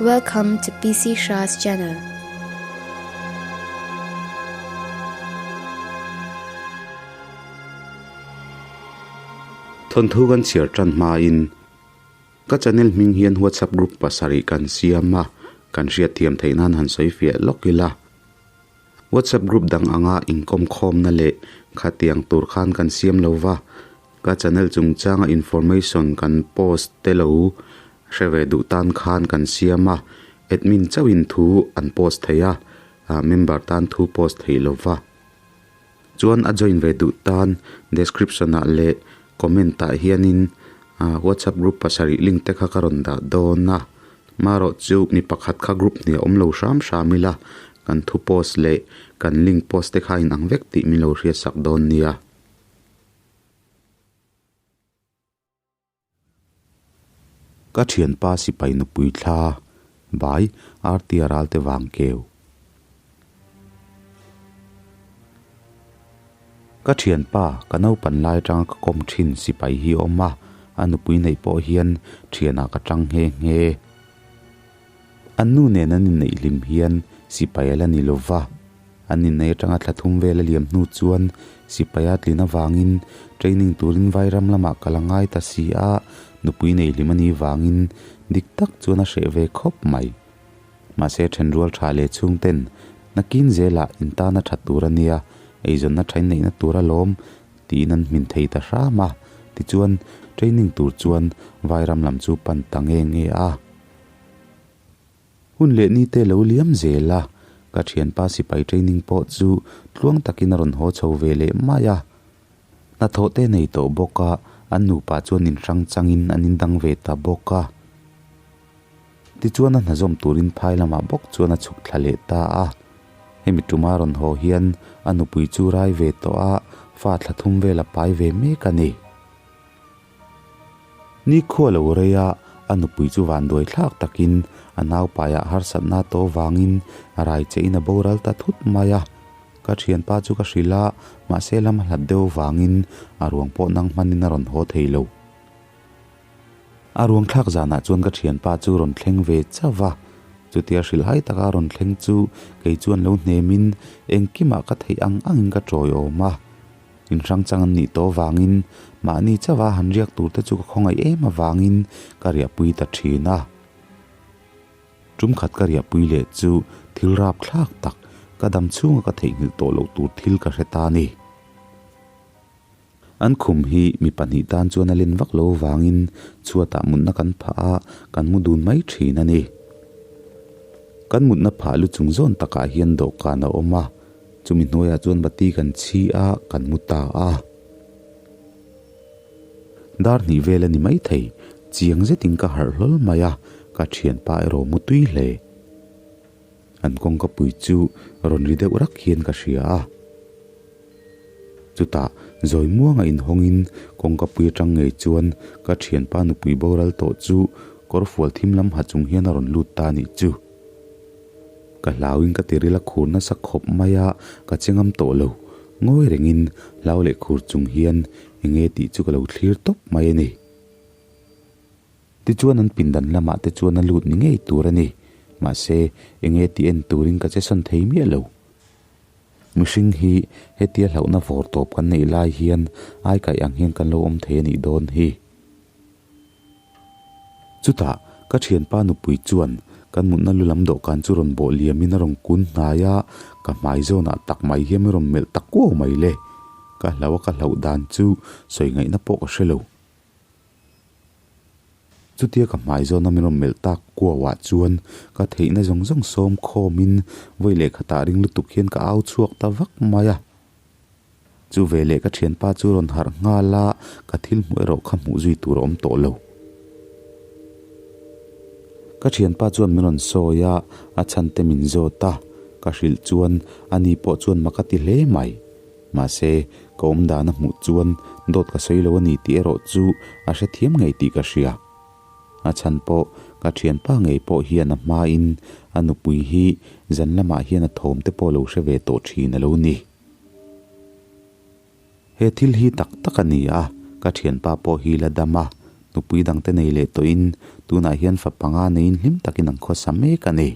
Welcome to PC Shah's channel. Thawnthu kan chhiar tan hmain ka channel hming hian WhatsApp group pasarih kan siam a, kan hriatthiam theih nan han sawi fiah lawk ila. WhatsApp group dang anga inkawm khawmna leh khatiang tur khan kan siam lo va, ka channel chungchanga information kan post te lo hre ve duh tan khan kan siam a, admin chauhin thu an post thei a, member tan thu post theih lo va. Chuan a join ve duh tan description ah leh comment ah hianin WhatsApp group pasarih link te kha ka rawn dah dawn a, marawh chu mi pakhat kha group hnih a awm lo hram hram ila kan thu post leh kan link post te kha a inang vek tih min lo hriatsak dawn nia. Ka thianpa sipai nupui thla bai Artia ralte vang keu. Ka thianpa ka naupan lai atanga ka kawm thin sipai hi a awm a, a nupui neih pawh hian thianah ka tang nghe nghe. An nu nen an inneih hlim hian sipai a la ni lo va, an inneih atanga thla thum vel a liam hnu chuan sipai a tlin avangin training turin vairam lamah ka la ngai ta si a, nupui nei hlim a nih vangin dik tak chuan a hreh ve khawp mai. Mahse thenrual tha leh chhungten nakin zelah intana tha tur a nia, eizawnna tha inneihna tur alawm tiin an hmin thei ta hram a, tichuan training tur chuan vairam lam chu pan ta nge nge a. Hun leh ni te lo liam zel a, ka thianpa sipai training pawh chu tluang takin a rawn haw chho ve leh mai a. Hnathawh te nei tawh bawk a, an nupa chuan inhrang changin an indang ve ta bawk a. Tichuan a hnazawm turin phai lamah bawk chuan a chhuk thla leh ta a. Hemi tuma rawn haw hian a nupui chu rai ve tawh a, fa thla thum vel a pai ve mek a ni. Nikhua lo rei a, a nupui chu vanduai thlak takin a naupaiah harsatna a tawh vangin a rai chein a boral ta thut mai a. Ka thianpa chu ka hrilh a, mahse lam a hlat deuh vangin a ruang pawh nang hmanin a rawn haw thei lo. A ruang thlak zanah chuan ka thianpa chu rawn thleng ve chauh va, chutia hrilhhai taka a rawn thleng chu kei chuan lo hnemin engkimah ka theih ang angin ka tawiawm a. Inhrang chang an nih tawh avangin mahni chauha han riak tur te chu ka khawngaih em avangin ka riahpui ta thin a. Tum khat ka riahpui leh chu thil rap thlak tak, ka dam chhunga ka theihnghilh tawh loh tur thil ka hre ta a ni. An khum hi mi pahnih tan chuan a len vak lo avangin chhuatah mutna kan phah a, kan mu dun mai thin a ni. Kan mutna phah lu chung zawn takah hian dawhkan a awm a. Chumi hnuaiah chuan bati kan chhi a, kan mu ta a. Dar hnih vel a ni maithei, chiang zetin ka harh hlawl mai a, ka thianpa erawh mu tui hle. An kawngka pui chu rawn ri deuh rak hian ka hria a. Chutah zawi muanga inhawngin kawngka pui atang ngei chuan ka thianpa nupui boral tawh chu kawrfual thim lam ha chung hian a rawn lut ta a nih chu. Ka hlauin ka tiril a khur nasa khawp mai a, ka che ngam tawh lo. Ngawi rengin hlau leh khur chung hian enge tih chu ka lo thlir tawp mai a ni. Tichuan an pindan lamah te chuan a lut ni ngei tur a ni. Mahse, enge tih en turin ka che sawn thei miah lo. Mihring hi hetia hlauhna vawr tawp kan neih lai hian aikaih ang hian kan lo awm thei a nih dawn hi. Chutah, ka thianpa nupui chuan kan mutna lu lam dawhkan chu rawn bawh liamin a rawn kun hnai a, ka hmai zawnah tak mai hian min rawn melh ta kuau mai le. Ka hlauh a ka hlauh dan chu sawi ngaihna pawh ka hre lo. Chutia ka hmai zawna min rawn melh tak kuauah chuan ka theihna zawng zawng sawm khawmin vawi lehkhatah ring lutuk hian ka au chhuak ta vak mai a. Chu veleh ka thianpa chu rawn harh nghal a, ka thil hmuh erawh kha hmuh zui tur a awm tawh lo. Ka thianpa chuan min rawn sawi a, a chhan te min zawt a, ka hrilh chuan ani pawh chuan mak a ti hle mai. Mahse, ka awm dan a hmuh chuan dawt ka sawi lo a ni tih erawh chu a hrethiam ngei tih ka hria. A chhan pawh ka thianpa ngei pawh hian a hmain a nupui hi zan lamah hian a thawm te pawh lo hre ve tawh thin a lo ni. He thil hi tak tak a ni a, ka thianpa pawh hi la dam a, nupui dangte nei leh tawhin tunah hian fa panga neiin hlim takin an khawsa mek a ni.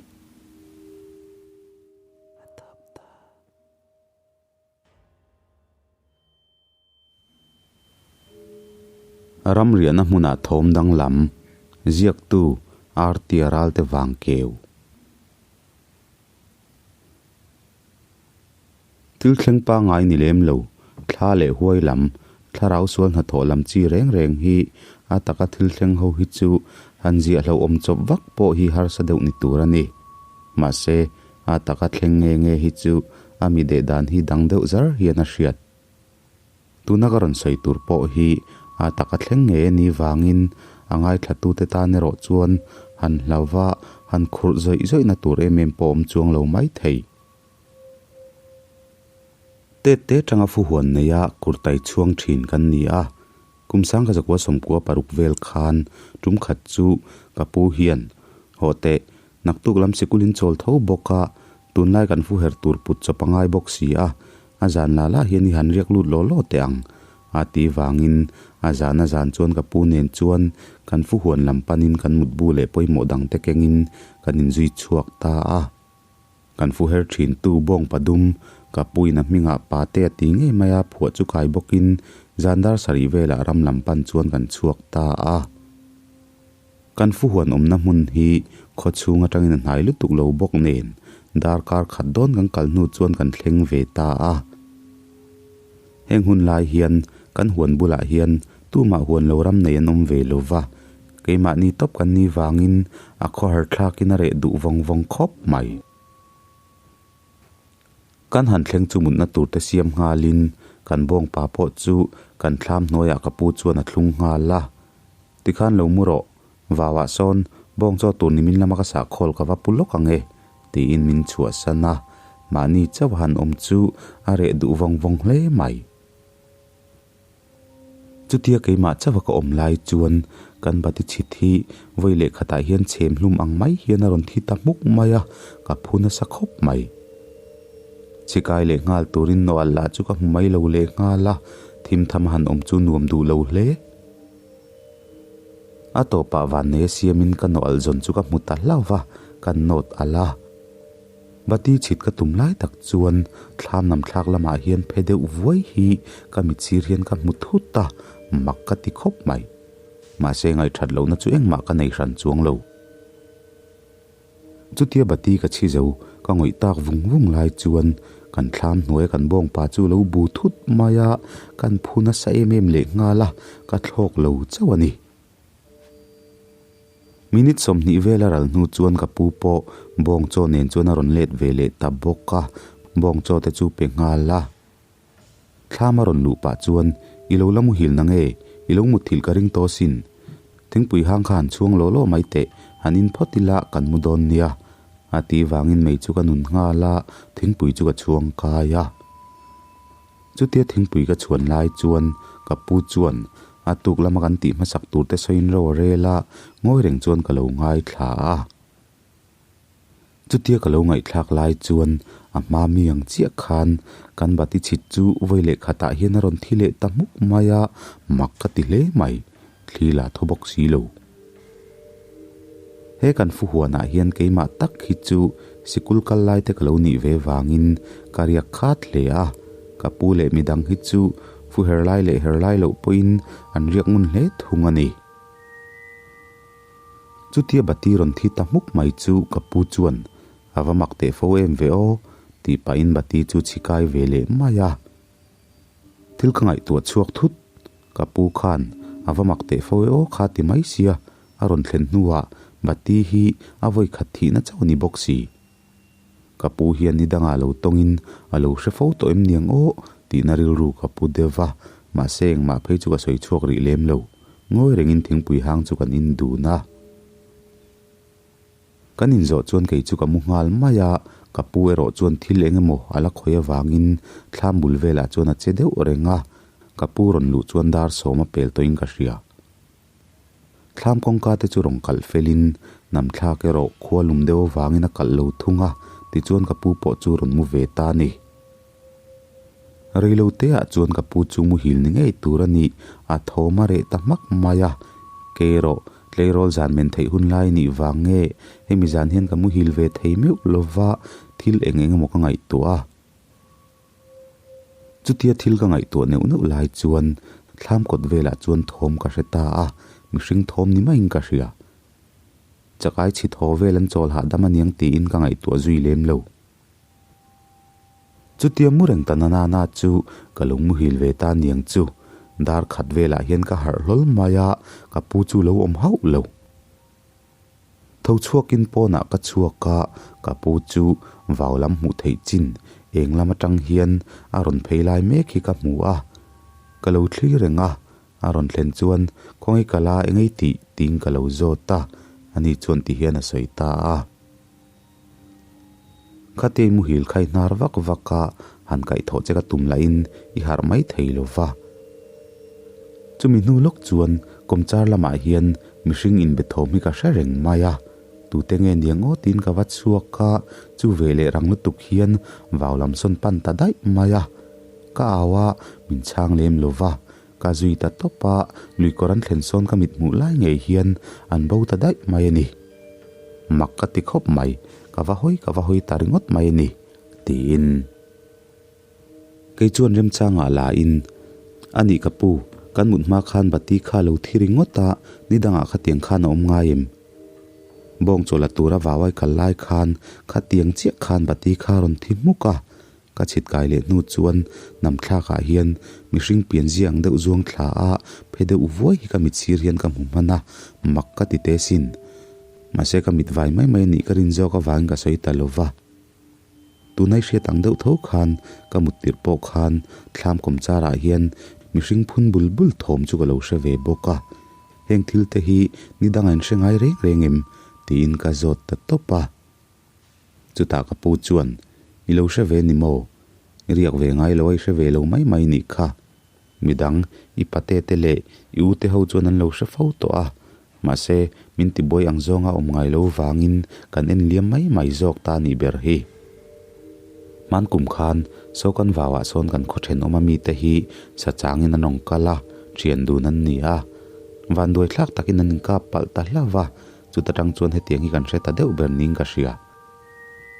Ramriahna hmunah thawm danglam, ziaktu Artia Ralte Vangkeu. Thil thleng pangngai ni lem lo, thla leh huai lam, thlarau sual hnathawh lam chi reng reng hi a taka thil thleng ho hi chu han ziah hlauhawm chawp vak pawh hi harsa deuh ni tur a ni. Mahse, a taka thleng nge nge hi chu a mi deh dan hi dang deuh zar hian a hriat. Tuna ka rawn sawi tur pawh hi a taka thleng ngei a nih vangin a ngaithlatute tan erawh chuan han hlauva han khurh zawih zawihna tur em em pawh awm chuang lo mai thei. Tet te tanga fu huan neia kurtai chhuang thin kan ni a, kum sangkha zakua sawmkua paruk vel khan tum khat chu ka pu hian, Haw teh, naktuk lam sikulin chawl tho bawk a, tunlai kan fu her tur put chawp a ngai bawk si a, a zan la la hian i han riak lut law law teh ang, a ti vangin a zan a zan chuan ka pu nen chuan kan fu huan lam panin kan mutbu leh pawimawh dangte kengin kan inzui chhuak ta a. Kan fu her thin tu bawng padum, ka puin a hmingah pa te a ti ngei mai a, phuah chu kai bawkin zan dar sarih velah ram lam pan chuan kan chhuak ta a. Kan fu huan awmna hmun hi khaw chhung atangin a hnai lutuk lo bawk nen darkar khat dawn kan kal hnu chuan kan thleng ve ta a. Heng hun lai hian kan huan bulah hian tumah huan lo ram nei an awm ve lo va, keimahni tawp kan ni vangin a khawhar thlakin a reh duh vawng vawng khawp mai. Kan han thleng chu mutna tur te siam nghalin kan bawngpa pawh chu kan thlam hnuaiah ka pu chuan a thlung nghal a. Tikhan lo mu rawh, vauah sawn bawng chaw tur nimin lama ka sahkhawl ka va pu lawk ang e, tiin min chhuahsan a, mahni chauh han awm chu a reh duh vawng vawng hle mai. Chutia keimah chauha ka awm lai chuan kan bati chhit hi vawi leh khatah hian chhem hlum ang mai hian a rawn thi ta hmuk mai a, ka phu nasa khawp mai. Chhikai leh nghal turin nawh lah chu ka hmu mai lo leh nghal a, thim tham a han awm chu nuam duh lo hle. A tawpah vannei a siamin ka nawh alh zawn chu ka hmu ta hlauh va, ka nawt alh a. Bati chhit ka tum lai tak chuan thlam lam thlak lamah hian phe deuh vuai hi ka mitsir hian ka hmu thut a, mak ka ti khawp mai. Mahse ngaihthat lohna chu engmah ka nei hran chuang lo. Chutia bati ka chhi zo ka ngawih tak vung vung lai chuan kan thlam hnuaia kan bawngpa chu lo bu thut mai a, kan phu nasa em em leh nghal a, ka thlawk lo chauh a ni. Minute 20 vel a ral hnu chuan ka pu pawh bawng chaw nen chuan a rawn let ve leh ta bawk a, bawng chaw te chu pe nghal a. Thlam a rawn luh pah chuan, I lo la muhil na nge? I lo mutthilh ka ring tawh asin. Thingpui hang kha han chhuang law law mai teh, han in phawt ila kan mu dawn nia. A tih vangin mei chu ka nun nghal a, thingpui chu ka chhuang kai a. Chutia thingpui ka chhuan lai chuan ka pu chuan a tuk lama kan tih hmasak tur te sawiin ro a rel a, ngawi reng chuan ka lo ngaithla a. Chutia ka lo ngaihthlak lai chuan a hma mi ang chiah khan kan bati chhit chu vawi leh khatah hian a rawn thi leh ta hmuk mai a, mak ka ti hle mai, thli la thaw bawk si lo. He kan fu huanah hian keimah tak hi chu sikul kal lai te ka lo nih ve vangin ka riak khat hle a, ka pu leh midang hi chu fu her lai leh her lai loh pawhin an riak ngun hle thung a ni. Chutia bati rawn thi ta hmuk mai chu ka pu chuan a va mak teh fo em ve aw tih pahin bati chu chhi kai ve leh mai a. Thil ka ngaihtuah chhuak thut, ka pu khan a va mak teh fo e aw kha ti mai sia, a rawn thlen hnuah bati hi a vawi khat thihna chauh a ni bawk si. Ka pu hian ni dangah lo tawngin a lo hre fo tawh em niang aw tihna rilru ka pu deuh va, mahse engmah phei chu ka sawi chhuak rih lem lo. Ngawi rengin thingpui hang chu kan in dun a. Kan inzawh chuan kei chu ka mu nghal mai a, ka pu erawh chuan thil eng emaw a la khawi avangin thlam bul velah chuan a che deuh reng a, ka pu rawn luh chuan dar sawm a pel tawhin ka hria. Thlam kawngka te chu rawn kalh felin nam thlak erawh khua lum deuh avangin a kalh lo thung a, tichuan ka pu pawh chu rawn mu ve ta a ni. Reilo te ah chuan ka pu chu muhil ni ngei tur a nih, a thawm a reh ta hmak mai a. Kei erawh tleirawl zan men theih hun lai nih vang nge hemi zan hian ka muhil ve thei meuh lova thil eng eng emaw ka ngaihtuah a. Chutia thil ka ngaihtuah neuh neuh lai chuan thlam kawt velah chuan thawm ka hre ta a, mihring thawm ni maiin ka hria. Chakai chhi thaw vel an chawl hahdam aniang tiin ka ngaihtuah zui lem lo. Chutia mu reng ta na na na chu ka lo muhil ve ta aniang chu. Dar khat velah hian ka harh hlawl mai a, ka pu chu lo awm hauh lo. Tho chhuakin pawnah ka chhuak a, ka pu chu vau lam hmuh theih chin eng lam atang hian a rawn phei lai mek hi ka hmu a. Ka lo thlir reng a, a rawn thlen chuan khawngaih ka la engei tih tiin ka lo zawt a, ani chuan ti hian a sawi ta a. Khatia i muhil kha i hnar vak vak a, han kaihthawh che ka tum lahin i harh mai thei lo va. Chumi hnu lawk chuan kawmchar lamah hian mihring inbe thawm hi ka hre reng mai a, tute nge niang aw tiin ka va chhuak a, chu ve leh rang lutuk hian vau lam sawn pan ta daih mai a. Ka au a, min chhang lem lo va, ka zui ta tawp a, luikawr an thlen sawn ka mit hmuh lai ngei hian an bo ta daih mai a ni. Mak ka ti khawp mai, ka va hawi ka va hawi ta ringawt mai a ni, tiin. Kei chuan remchangah la in, A nih ka pu, kan mut hma khan bati kha lo thi ringawt a, ni dangah khatiang khan a awm ngai em? Bawng chawlh a tura vauai kal lai khan khatiang chiah khan bati kha rawn thi hmuk a, Ka chhit kai leh hnu chuan hnam thlakah hian mihring pian zia ang deuh zuang thla a, phe deuh vuai hi ka mit sir hian ka hmu hman a, mak ka ti te sin. Mahse ka mit vai mai mai a nih ka rin zawk avangin ka sawi ta lo va. Tunai hriat ang deuh tho khan ka mut tirh pawh khan thlam kawmcharah hian mihring phun bul bul thawm chu ka lo hre ve bawk a. Heng thil te hi ni dang a inhre ngai reng reng em? tiin ka zawt ta tawp a. Chutah ka pu chuan, I lo hre ve ni maw? I riak ve ngai lo a, i hre ve lo mai mai nih kha. Midang, i pate te leh i u te ho chuan an lo hre fo tawh a. Mahse, min tibuai ang zawnga awm ngai lo vangin kan en liam mai mai zawk ta nih ber hi. Hman kum khan saw kan vauah sawn kan khaw thenawm a mite hi sa changin an rawn kal a, thian dun an ni a. Vanduai thlak takin an inkap palh ta hlauh va, Chuta tang chuan hetiang hi kan hre ta deuh ber ning ka hria.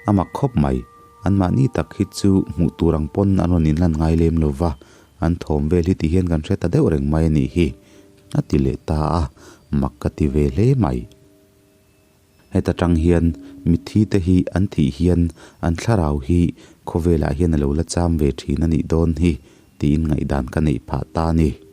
A mak khawp mai, anmahni tak hi chu hmuh tur ang pawn an rawn inlan ngai lem lo va, an thawm vel hi ti hian kan hre ta deuh reng mai a nih hi, a ti leh ta a, mak ka ti ve hle mai. Heta tang hian mitthi te hi an thih hian an thlarau hi khawvelah hian a lo la cham ve thin a nih dawn hi tiin ngaihdan ka neih phah ta a ni.